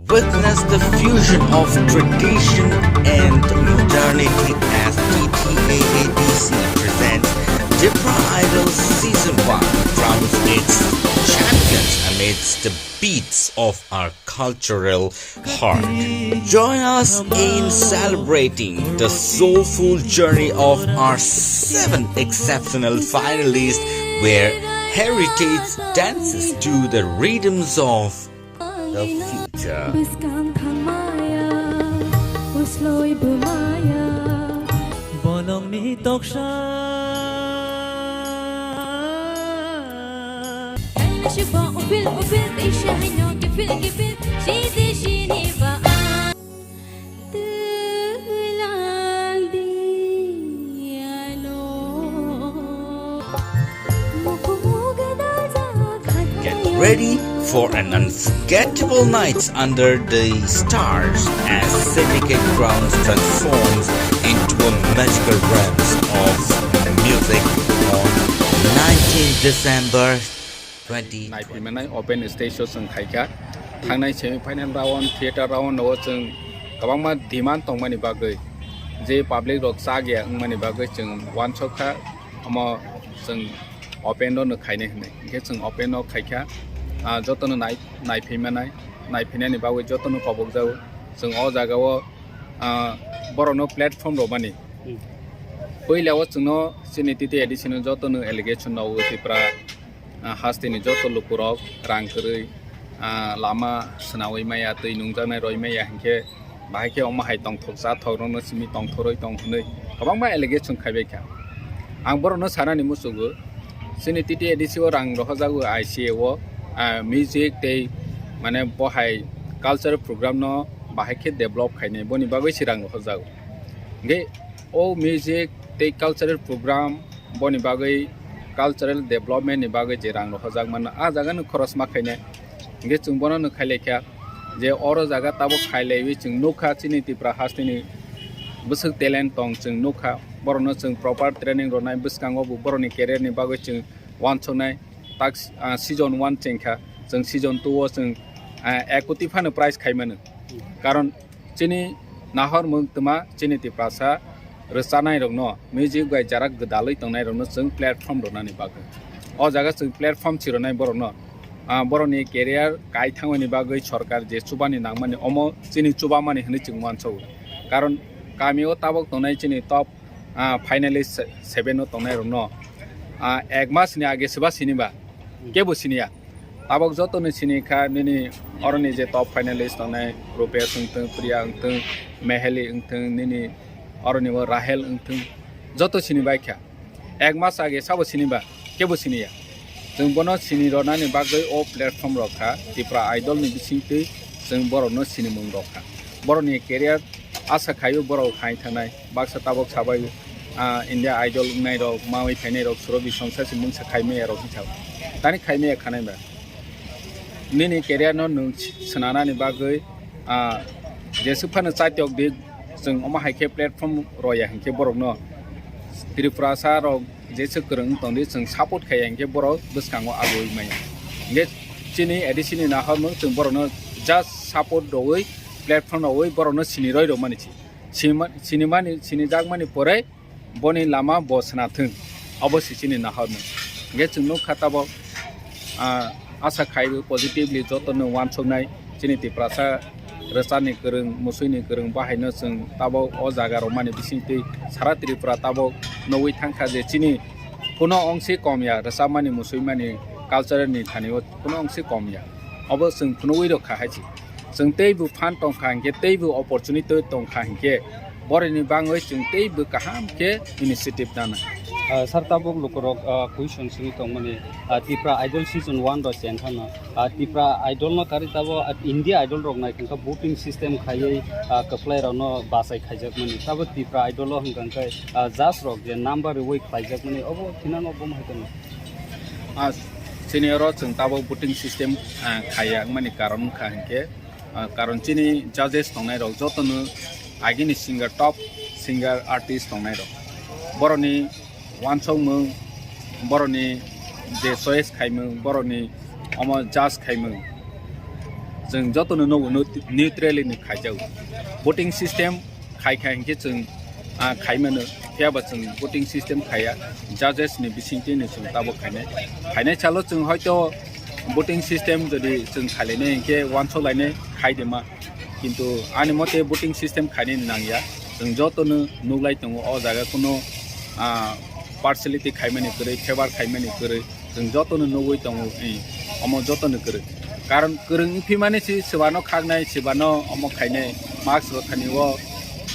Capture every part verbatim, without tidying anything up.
Witness the fusion of tradition and modernity as T T A A D C presents Tipra Idol Season one, crowns its champions amidst the beats of our cultural heart. Join us in celebrating the soulful journey of our seven exceptional finalists, where heritage dances to the rhythms of the future. Bwskang thangmaya, usloi bwmaya. Bolongni toksa. Kaisa bo upil upil, kaisa haino kifil kifil, sidi sini ba. Twilak di ano. Get ready for an unforgettable night under the stars as Syndicate Grounds transforms into a magical realm of music on nineteenth December twenty twenty. Naiphimanai open stage o chwng khaikha. Thangnai semi final round, theater round o chwng kwbangma demand tongmani bagwi je public rok chak ya wngmani bagwi chwng uansukha, omo chwng open o no khainai hinwi. Hinkhe chwng open o khaikha, ah, jotono nai-, naiphimanai, naiphinani bagwi jotono kobokjago. Chwng o jagao, ah, borokno platform rwmani. Hmm. Puila o chwngno chini T T A D C no jotono allegation rwo Tipra, ah, hasteni joto lukurok rang kwrwi, ah, lama swnawi maya, twi nungjaknai roi maya hinkhe bahai khe omo hai tongthok chathok rokno simi tongthorwi tong hwnwi kwbangma allegation khaibai kha. Ang borokno sanani muchungo, chini T T A D C o rang rohorjago I C A o, ah, music tei mane bo hai cultural program no bahai khe develop khainai, boni bagwi se rang rohorjago. Hinkhe o music tei cultural program boni bagwi cultural development ni bagwi je rang rohorjak mano, a jaga no khorosma khainai. Hinkhe chwng bono no khailaikha je oro jaga tabuk khailaiwi chwng nukha chini Tipra hasteni bwswk talent tong chwng nukha, borokno chwng proper training rwnai, bwskango bo borokni career ni bagwi chwng uansuknai. Tak, ah, season one chengkha, chwng season two o chwng, ah, ek koti phano prize khaimano. Karon chini nahormung twma chini Tiprasa rwchanairokno, music bai jarak gwdalwi tongnairokno chwng platform rwnani bagwi. O jaga chwng platform si rwnai borokno, ah, borokni career kai thangmani bagwi sorkar je chubani nangmani, omo chini chubamani hwnwi chwng uansugo. Karon kamio tabuk tongnai chini top, ah, finalist se-, seven o tongnairokno, ah, ek mas ni age seba siniba, kebo siniya. Tabuk jotono sini kha nini oroni je top finalist tongnai Rupesh wngthung, Priya wngthung, Meheli wngthung, nini oroni bo Rahel wngthung, joto sini bai kha. Ek mas age sabo sini ba, kebo sini ya. Chwng bono sini rwnani bagwi o platform rok kha, Tipra Idol ni bisingtwi chwng borokno sinimung rok kha. Borokni career asa khaio borok hai thangnai. Baksa tabok sabai, ah, India Idol wngnai rok, mawi phainai rok, Surabhi Songsa se mungsa khaimaya rok hinsa. Tani khaimaya khanai ba. Nini career no nwng swnanani bagwi, ah, jeswk phano chaitok di chwng omo hai khe platform roya hinkhe borokno Tripurasa rok jeswk kwrwng tongdi chwng support khaiya hinkhe borok bwskango agoi maya. Hinkhe chini A D C ni nahormung chwng borokno just support rwui platform rwui borokno sini roi rwmani si. Sinima-, sinimani, sinijakmani pore boni lama bo swnathwng, obo se chini nahormung. Hinkhe chwng nukha tabok, ah, asa khaiwi positively jotono uansuknai chini Tiprasa rwchani kwrwng, muswini kwrwng bahaino chwng tabok o jaga rwmani bisingtwi sara Tripura tabok nugwi thangkha je chini kuno ongsi kom ya rwchapmani, muswimani, culture ni thani o kuno ongsi kom ya. Obo chwng phunugwi rwkha hai se. Chwng teibo phan tongkha hinkhe, teibo opportunity tongkha hinkhe, borokni bangwi chwng teibo kaham khe initiative nana. Ah, sir, tabuk lukurok, ah, question swngwi tongmani, ah, Tipra Idol season one rok chen phano, ah, Tipra Idol no karwi tabuk, ah, India Idol rok nai khe voting system khaiwi, ah, kwplai rokno bachai khaijakmani. Tabuk Tipra Idol o hwnkha khe, ah, judge rok je number rwui khlaijakmani, obo thinano bo hai tongma? Ah, chini oro chwng tabuk voting system, ah, khaiya wngmani karon wngkha hinkhe, ah, karon chini judges tongnai rok jotono agini singer, top singer, artist tongnai rok, borokni uansukmung, borokni je choice khaimung, borokni omo judge khaimung, Chwng jotono no neutrally ni khaijago. Voting system khai khai hinkhe chwng, ah, khaimano, phiya ba chwng voting system khaiya, judges ni bisingtwi ni chwng tabok khainai. Khainai salo chwng hoito voting system jodi chwng khailainai hinkhe uansuk lainai khaidima. Kintu ani mote voting system khainani nangya. Chwng jotono nuklai tongo o jaga kuno, ah, partiality khaimani kwrwi, favor khaimani kwrwi. Chwng jotono nugwi tongo, eh, omo jotono kwrwi. Karon kwrwng wngphimani si swbano khaknai, swbano omo khainai, marks rwthani o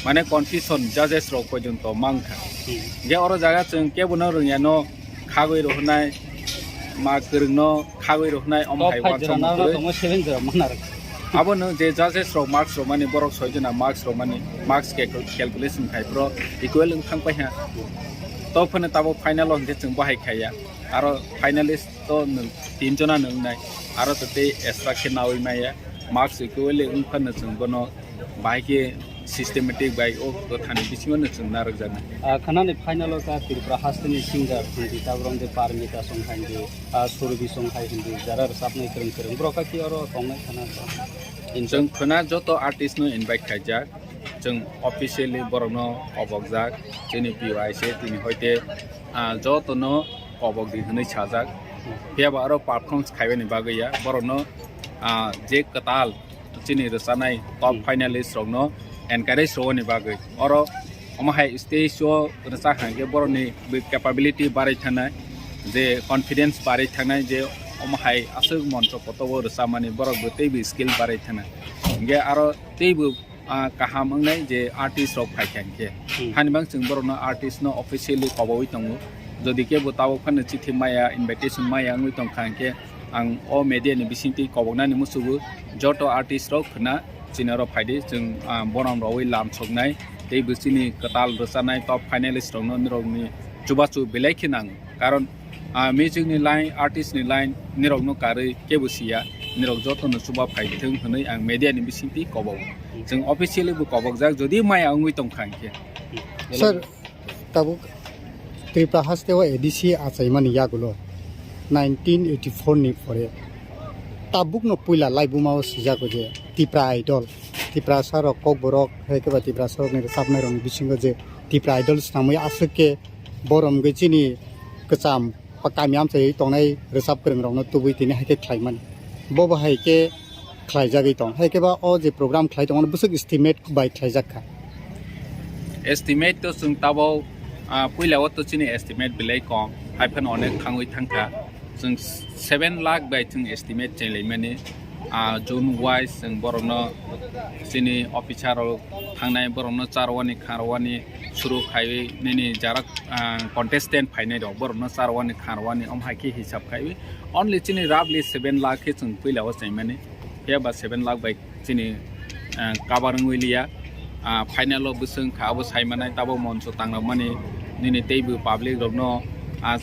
mane confusion judges rok pojonto mankha. Hinkhe oro jaga chwng kebono rwngyano khagwi rwhwnai, ma kwrwngno khagwi rwhwnai, omo hai uansukmung kwrwi. Abono je judges rok marks rwmani, borok soi jona marks rwmani, marks calcul-, calculation khai phro equal wng thang paikha. Tophano tabok final o hinkhe chwng bahai khaiya. Aro finalist to nwng tin jona nwngnai, aro to tei extra khe nawi maya, marks equally wngphano chwng bono bahai khe systematic bai o kwthani bisingo no chwng narwkjaknai. Ah, khwnani final o ka Tripura hasteni singer Sangita Brom de Parmita song hai hindi, ah, Surbi song hai hindi, jara rwchapnai kwrwng kwrwng borok ka ki oro tongnai khana. Chwng khwna joto artist no invite khaijak, chwng officially borokno kobokjak, chini P Y C tini hoite, ah, jotono kobok di hwnwi sajak. Phiya ba aro performance khaibani bagwi ya, borokno, ah, je kwtal chini rwchanai top finalist rokno encourage rwani bagwi. Oro omo hai stage o rwchak hwnkhe borokni capability barwi thanai, je confidence barwi thanai, je omo hai aswk moncho kotogo rwchapmani borok bo teibo skill barwi thanai. Hinkhe aro teibo ah, kaham wngnai je artist rok phaikha hinkhe. Hani bang chwng borokno artist no officially kobowi tongo. Jodi kebo tabok phano chithi maya, invitation maya wngwi tongkha hinkhe ang o media ni bisingtwi koboknani muchugo joto artist rok khwna chini oro phaidi chwng, ah, borom rogwi lam soknai tei bo chini kwtal rwchanai top finalist rokno nirokni chubachu belai khe nango. Karon, ah, music ni line, artist ni line, nirok no karwi kebo siya, nirok joto no chuba phai thung hwnwi ang media ni bisingtwi kobok. Chwng officially bo kobokjak, jodi maya wngwi tongkha hinkhe. Sir, tabuk Tripura haste o A D C achaimani yagulo nineteen eighty-four ni pore tabuk no puila laibuma o swijak je Tipra Idol, Tiprasa rok kokborok, hai khe ba Tiprasa rok ni rwchapnai rok ni bisingo je Tipra Idol swnamwi aswk khe borom gwi chini kwcham ba kami amchai tongnai rwchap kwrwng rokno tubui tini hai khe khlaimani. Bo bo hai khe khlaijagwi tong. Hai khe ba o je program khlai tongmani bwswk estimate bai khlaijak kha. Estimate to chwng tabok, ah, puila o to chini estimate belai kom, hai phano onek thangwi thangkha. Chwng seven lakh bai chwng estimate chenglaimani. Ah, zone wise chwng borokno chini officer rok thangnai borokno charwani kharwani suru khaiwi nini jarak, ah, contestant phainai rok borokno charwani kharwani om hai khe hisab khaiwi only chini roughly seven lakh khe chwng puila o chaimani. Phiya ba seven lakh bai chini, ah, cover wngwi liya. Ah, final o bwswng kha abo sai manai tabok moncho tangrokmani nini teibo public rokno, ah,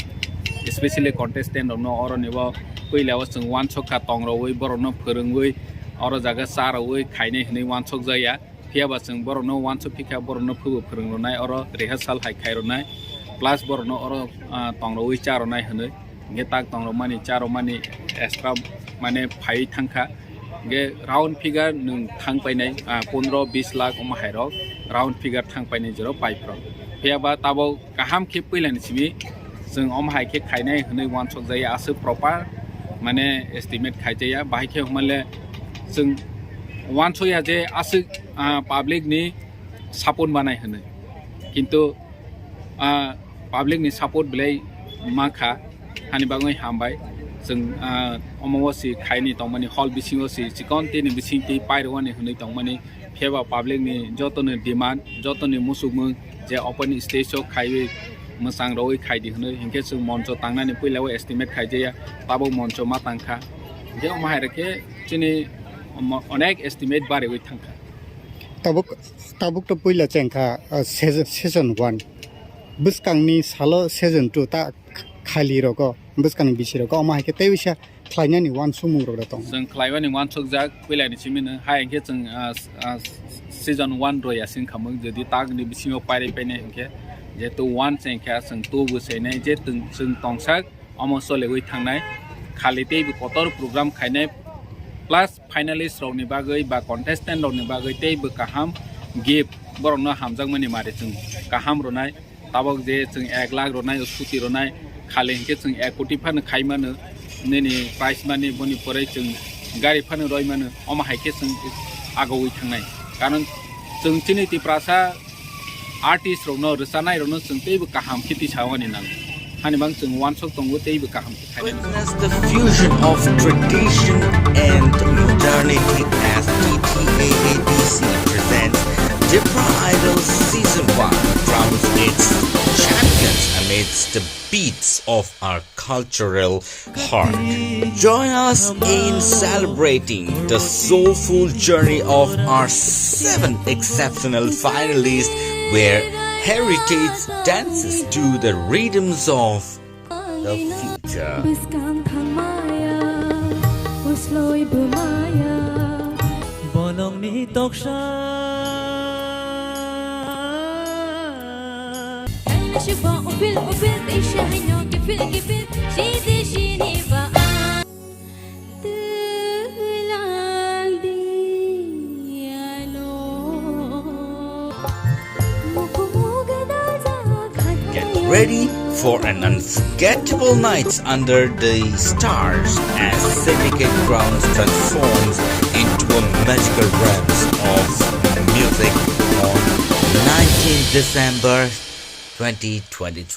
especially contestant rokno oroni bo puila o chwng uansuk kha tongrogwi borokno phwrwngwi oro jaga charogwi khainai hwnwi uansuk jaya. Phiya ba chwng borokno uansuk phikha borokno phubo phwrwng rwnai oro rehearsal hai khai rwnai plus borokno oro, ah, tongrogwi cha rwnai hwnwi. Hinkhe tak tongrokmani, charokmani extra mane phaiwi thangkha. Hinkhe round figure nwng thang painai, ah, pondro bis lakh omo hai rok round figure thang painai jero pipe rok. Phiya ba tabok kaham khe puilani simi chwng omo hai khe khainai hwnwi uansuk jaya aswk proper mane estimate khai jaya. Bahai khe hwnmale chwng uansukya je aswk, ah, public ni support manai hwnwi. Kintu, ah, public ni support belai mankha, hani bagwi hambai. Chwng, ah, omo o si khaini tongmani hall bisingo si chikon tini bising twi pairwani hwnwi tongmani. Phiya ba public ni joto ni demand, joto ni musukmung je open stage o khaiwi mwchang rogwi khaidi hwnwi hinkhe chwng moncho tangnani puila o estimate khaijaya, tabok moncho ma tangkha. Hinkhe omo hai rokhe chini omo onek estimate bariwi thangkha. Tabuk, tabuk to puila chengkha, ah, season, season one. Bwskangni salo season two ta khali rogo, bwskangni bisi rogo, omo hai khe tei bisa khlainani uansukmung rok da tong. Chwng khlaimani uansukjak puilani simino, hai hinkhe chwng, ah, ah, season one roi asing khamung, jodi takni bisingo pairwi painai hinkhe, jehetu one chengkha chwng two bo chainai, je chwng, chwng tongsak, omo choliwi thangnai, khali teibo kotor program khainai, Plus finalist rokni bagwi ba contestant rokni bagwi teibo kaham gift, borokno hamjakmani mari chwng kaham rwnai. Tabok je chwng ek lakh rwnai, scooty rwnai, khali hinkhe chwng ek koti phano khai mano, nini prize money, boni pore chwng gari phano roi mano, omo hai khe chwng agoui thangnai. Karon chwng chini Tiprasa artist rokno, rwchanai rokno chwng teibo kaham khe tisawani nango. Hani bang chwng uansuk tongo teibo kaham khe khainani. Witness the fusion of tradition and modernity as T T A A D C presents Tipra Idol Season one crowns its champions amidst the beats of our cultural heart. Join us in celebrating the soulful journey of our seven exceptional finalists, where heritage dances to the rhythms of the future. Bwskang thangmaya, usloi bwmaya. Bolongni toksa. Shibong upil upil teisa haino kipil kipil, shidi shini ba. Twlang di ano. Get ready for an unforgettable night under the stars as Syndicate Crowns transforms into a magical realms of music on nineteenth December twenty twenty-three.